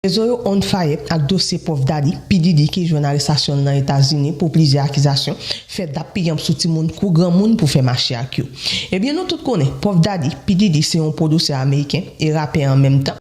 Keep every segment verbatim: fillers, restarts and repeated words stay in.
Rezo yo on fire ak dosye Puff Daddy, P Diddy, ki jwenn arestasyon l nan Etazini pou plizyè akizasyon, fè dap piyanp sou timoun kou granmoun pou fè mache ak yo. Ebyen, nou tout konnen, Puff Daddy, P Diddy, se yon pwodisè ameriken e rapè an menm tan.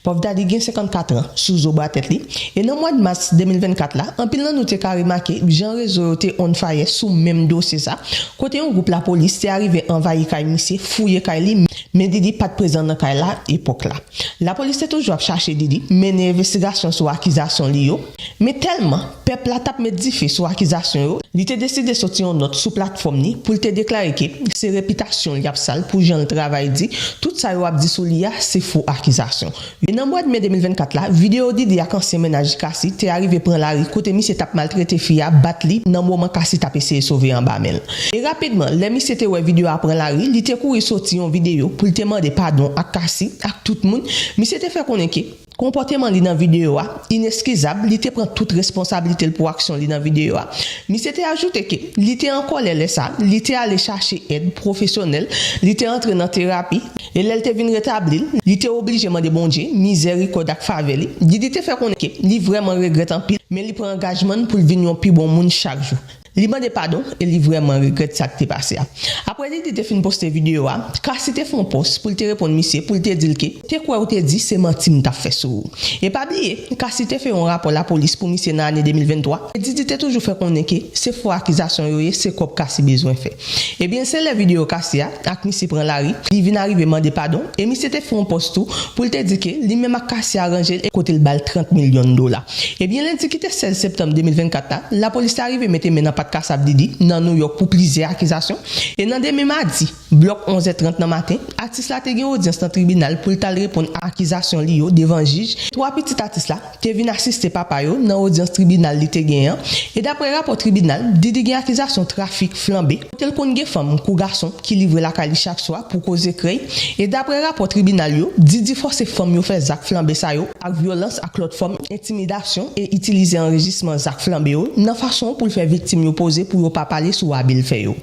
Puff Daddy gen senkannkat an sou zo bra tèt li. E nan mwa mas de mil vennkat la, anpil nan nou te ka remake jan rezo yo te on fire sou menm dosye sa, kote yon gwoup lapolis te arive anvayi kay misye, fouye kay li, men Diddy pa t prezan nan kay la epòk la. Lapolis te toujou ap chache Diddy, mennen envestigasyon sou akizasyon li yo, men tèlman pèp la t ap met dife sou akizasyon yo, li te deside soti yon nòt sou platfòm li pou l te deklare ke se repitasyon l y ap sal pou jan l travay di, tout sa yo ap di sou li a, se fo akizasyon. E nan mwa de me de mil vennkat la, videyo Diddy ak ansyen mennaj Cassie te arive pran lari kote misye t ap maltrete fi a, bat li nan moman Cassie t ap eseye sove anba men l. E rapidman, lè misye te wè videyo a pran lari, li te kouri soti yon videyo pou l te mande padon ak Cassie, ak tout moun. Misye te fè konnen ke konpòteman li nan videyo a ineskizab, li te pran tout responsablite l pou aksyon li nan videyo a. Misye te ajoute ke li te an kòlè lè sa, li te ale chache èd pwofesyonèl, li te antre nan terapi, e lè l te vin retabli l, li te oblije mande Bondye mizèrikòd ak favè li. Diddy te fè konnen ke li vrèman regrèt anpil, men li pran angajman l pou l vin yon pi bon moun chak jou. Li mande padon e li vrèman regrèt sa k te pase a. Apre Diddy te fin poste videyo a, Cassie te fè yon pòs pou l te reponn misye, pou l te di l ke, te kwè ou te di se manti m t ap fè sou ou. E pa bliye, Cassie te fè yon rapò lapolis pou misye nan ane de mil venntwa, e Diddy te toujou fè konnen ke se fo akizasyon yo ye, se kòb Cassie bezwen fè. Ebyen, se lè videyo Cassie a ak misye pran lari, li vin arive mande padon, e misye te fè yon pòs tou pou l te di ke li menm ak Cassie aranje l e kote l ba l trant milyon dola. Ebyen, lendi ki te sèz septanm de mil vennkat la, lapolis te arive mete men nan pat kasab Diddy nan Nouyòk pou plizyè akizasyon. E nan demen madi, blòk onz è trant nan maten, atis la te gen odyans nan tribinal pou l t al reponn a akizasyon li yo devan jij. Twa pitit atis la te vin asiste papa yo nan odyans tribinal li te genyen an. E dapre rapò tribinal, Diddy gen akizasyon trafik flanbe, kote l konn gen fanm kou gason ki livre lakay li chak swa pou koze krèy. E dapre rapò tribinal yo, Diddy fòse fanm yo fè zak flanbe sa yo ak vyolans ak lòt fòm entimidasyon e itilize anrejisman zak flanbe yo nan fason pou l fè viktim yo poze pou yo pa pale sou abi l fè yo.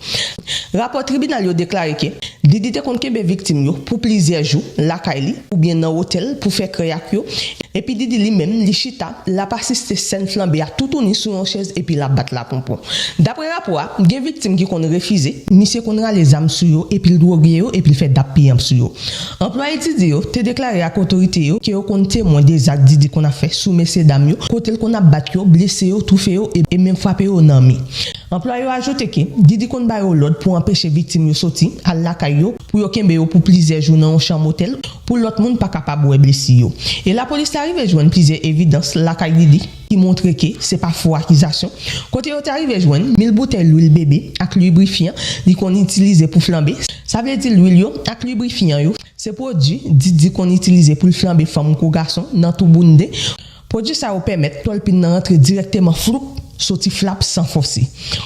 Rapò tribinal yo deklare ke Diddy te konn kenbe viktim yo pou plizyè jou lakay li oubyen nan otèl pou fè krèy ak yo. Epi Diddy li menm, li chita, l ap asiste sèn flanbe a toutouni sou yon chèz epi l ap bat laponpon. Dapre rapò a, gen viktim ki konn refize, misye konn rale zam sou yo epi l dwoge yo epi l fè dap piyanp sou yo. Anplwaye Diddy yo te deklare ak otorite yo ke yo konn temwen de zak Diddy konn ap fè sou mesyedam yo, kote l konn ap bat yo, blese yo, toufe yo e, e menm frape yo nan men. Anplwaye yo ajoute ke Diddy konn ba yo lòd pou anpeche viktim yo soti, al lakay yo, pou yo kenbe yo pou plizyè jou nan yon chanm otèl, pou lòt moun pa kapab wè blesi yo. E lapolis te arive jwenn plizyè evidans lakay Diddy ki montre ke se pa fo akizasyon, kote yo te arive jwenn mil boutèy lwil bebe ak librifyan li konn itilize pou flanbe, sa vle di lwil yo ak librifyan yo, se pwodui Diddy konn itilize pou l flanbe fanm kou gason nan tou bounde. Pwodui sa yo pèmèt tòlpin nan rantre dirèkteman floup, soti flap san fòse.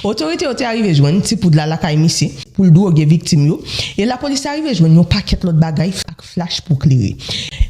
Otorite yo te arive jwenn ti poud la lakay misye pou l dwoge viktim yo, e lapolis te arive jwenn yon pakèt lòt bagay ak flach pou klere.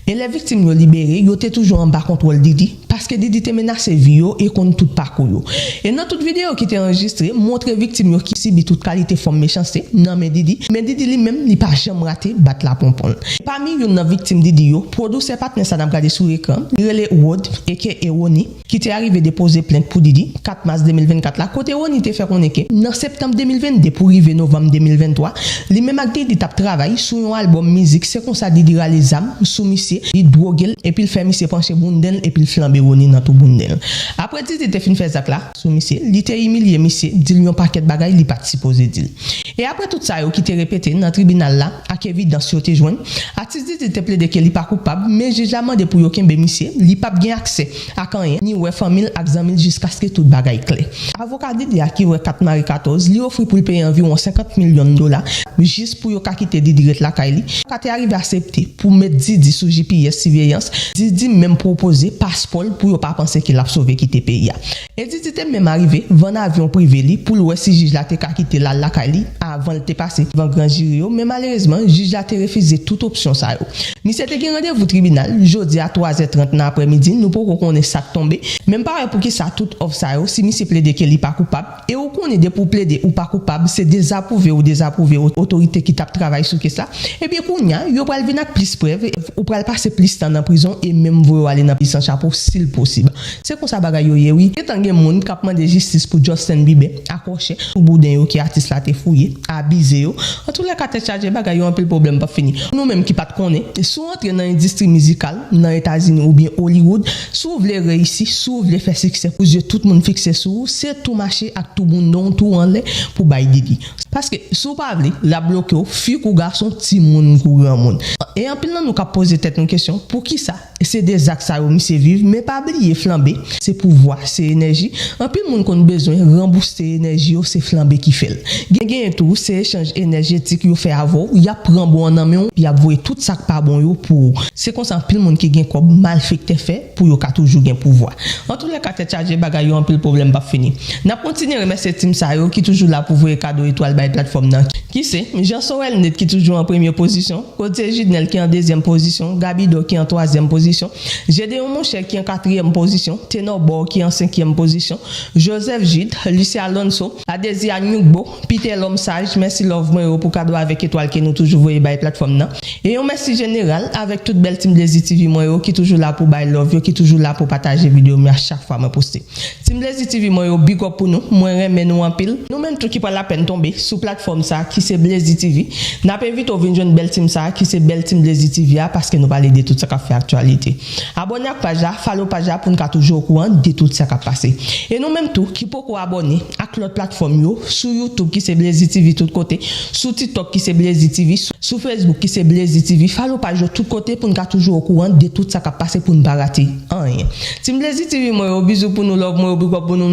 E lè viktim yo libere, yo te toujou anba kontwòl Diddy, paske Diddy te menase vi yo e konn tout pakou yo. E nan tout videyo ki te anrejistre, montre viktim yo ki sibi tout kalite fòm mechanste nan men Diddy, men Diddy li menm, li pa janm rate bat laponpon l. Pami youn nan viktim Diddy yo, pwodisè patnè sa n ap gade sou ekran, li rele Rod, aka Ronnie, ki te arive depoze plent pou Diddy, kat mas de mil vennkat la, kote Ronnie te fè konnen ke nan septanm de mil vennde pou rive novanm de mil venntwa, li menm ak Diddy t ap travay sou yon albòm mizik, se konsa Diddy rale zam sou misye, li dwoge l, epi l fè misye panche bounden l, epi l flanbe Ronnie nan tou bounden l. Apre Diddy te fin fè zak la sou misye, li te imilye misye, di l yon pakèt bagay li pa t sipoze di l. E apre tout sa yo ki te repete nan tribinal la ak evidans yo te jwenn, atis Diddy te plede ke li pa koupab, men jij la mande pou yo kenbe misye, li p ap gen aksè ak anyen, ni wè fanmi l ak zanmi l jiskaske tout bagay klè. Avoka Diddy a ki wè kat mare katòz, li ofri pou l peye anviwon senkant milyon dola jis pou yo ka kite Diddy ret lakay li. Avoka te arive aksepte pou met Diddy sou G P S siveyans. Diddy menm pwopoze paspò l pou yo pa panse ke l ap sove kite peyi a. Edidite menm arive vann avyon prive li pou l wè si jij la te ka kite l al lakay li avan l te pase devan gran jiri yo, men malerezman, jij la te refize tout opsyon sa yo. Misye te gen randevou tribinal jodi a twazè trant nan aprèmidi, nou poko konnen sa k tonbe, men m pa wè poukisa tout òf sa yo, si misye plede ke li pa koupab, e ou konnen depi w plede ou pa koupab, se dezapwouve ou dezapwouve o-, otorite ki t ap travay sou kes la, ebyen kounye a, yo pral vin ak plis prèv, ou pral pase plis tan nan prizon e menm voye w ale nan plis an chapo si l posib. Se konsa bagay yo ye wi. Gentan gen moun k ap mande jistis pou Justin Bieber, a kwòchè, pou bouden yo ke atis la te fouye, abize yo. Antoulèka tèt chaje, bagay yo anpil pwoblèm p ap fini. Nou menm ki pa t konnen, si w antre nan endistri mizikal, nan Etazini oubyen Hollywood, si w vle reyisi, si w vle fè siksè, pou zye tout moun fikse sou ou, se tou mache ak tou boundan w, tou anlè pou bay didi. Paske si w pa vle, l ap bloke w, fi kou gason, timoun kou granmoun. E anpil nan nou k ap poze tèt nou kesyon, poukisa se de zak sa yo misye viv, men pa bliye flanbe, se pouvwa, se enèji. Anpil moun konn bezwen ranbouse enèji yo, se flanbe ki fè l. Gen, genyen tou, se echanj enèjetik yo fè avè w, y ap pran bon an nan men w, y ap voye tout sa k pa bon yo pou ou. Se konsa anpil moun ki gen kòb malfektè fè pou yo ka toujou gen pouvwa. Antoulèka tèt chaje, bagay yo anpil pwoblèm p ap fini. N ap kontinye remèsye team sa yo ki toujou la pou voye kado etwal bay platfòm nan, ki se Jean Sorel Net ki toujou an premye pozisyon, Gauthier Judnel ki an dezyèm pozisyon, Gabido ki an twazyèm pozisyon, Gedeon Monchè ki an katriyèm pozisyon, Tenor Bor ki an senkyèm pozisyon, Joseph Jude, Lucia Alonso, Adezia Nyugbo, Peter Lòm Saj, mèsi love mwen yo pou kado avèk etwal ke nou toujou voye bay platfòm nan. E yon mèsi jeneral avèk tout bèl team Blazy T V mwen yo ki toujou la pou bay love yo, ki toujou la pou pataje videyo m yo a chak fwa mwen poste. Team Blazy T V mwen yo, big up pou nou. Mwen renmen nou anpil. Nou menm tou ki pran lapèn tonbe sou platfòm sa ki se Blazy T V, n ap envite w vin jwenn bèl team sa ki se bèl team Blazy T V a, paske nou pale de tout sa k ap fè aktyalite. Abòne ak paj la, follow paj la pou n ka toujou okouran de tout sa k ap pase. E nou menm tou ki poko abòne ak lòt platfòm yo, sou YouTube ki se Blazy T V tout kote, sou TikTok ki se Blazy T V, sou, sou Facebook ki se Blazy T V, follow paj yo tout kote pou n ka toujou okouran de tout sa k ap pase pou n pa rate anyen. Team Blazy T V mwen yo, bizou pou nou, love mwen yo, big up pou nou.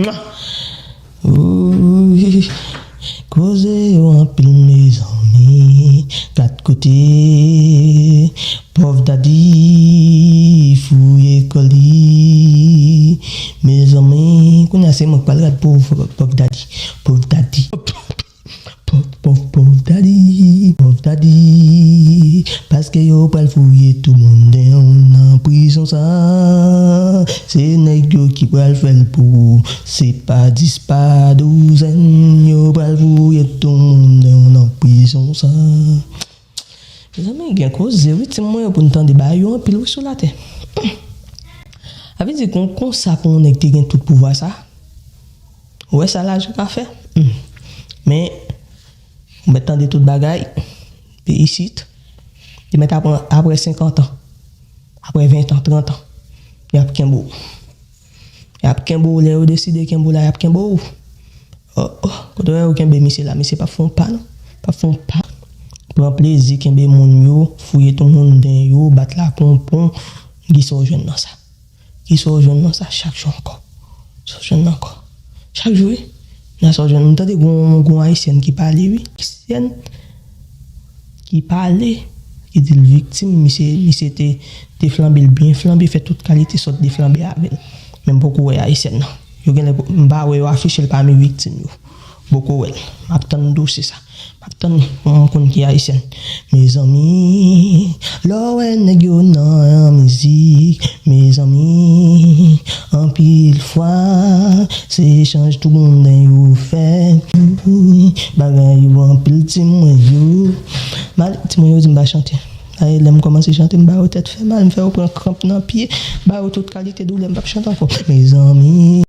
Mwah! Ooh, koze yo anpil, mezanmi. Gad kote Puff Daddy fouye kò li. Mezanmi, kounye a se mwen k pral gad pou Puff Daddy. Puff Daddy. Puff, Puff, Puff Daddy, Puff Daddy. Paske yo pral fouye tou moun deyò nan prizon sa. Se nèg yo ki pral fè l pou ou. Se pa dis, pa douzèn, yo pral fouye tou moun deyò nan prizon sa. Mezanmi, gen koze wi, team mwen yo, pou n tande bagay yo anpil wi sou latè. Sa vle di kon, konsa pou yon nèg te gen tout pouvwa sa. Ou wè sa lajan ka fè? Hmm. Men, ou mèt tande tout bagay. Pe isit. Li mèt apre, apre senkant an. Apre ven an, trant an. Y ap kenbe w. Y ap kenbe w, lè yo deside kenbe w la, y ap kenbe w. Oh, oh, kote w wè yo kenbe misye la, misye p ap fè yon pa non. P ap fè yon pa. Pran plezi kenbe moun yo, fouye tou moun den yo, bat la ponpon. Kisa w jwenn nan sa? Kisa w jwenn nan sa chak jou ankò? Sa w jwenn nan ankò? Chak jou, wi. Nan sa w jwenn, m tande gon, gon ayisyèn ki pale, wi. Ayisyèn ki pale, ki di l viktim, misye, misye te, te flanbe l byen flanbe, fè tout kalite sòt de flanbe avè l. Men m poko wè ayisyèn nan. Yo genlè, m pa wè yo afiche l pami viktim yo. Poko wè l. M ap tann dosye sa. M ap tann pou m konn ki ayisyèn. Mezanmi, lè w wè nèg yo nan mizik, mezanmi, anpil fwa, se echanj tou moun yo fè. Bagay yo anpil, team mwen yo. Mal, team mwen yo di m pa chante. Ay, lè m kòmanse chante, m ba yo tèt fè mal, m fè yo pran kranp nan pye, ba yo tout kalite doulè, m p ap chante ankò. Mezanmi.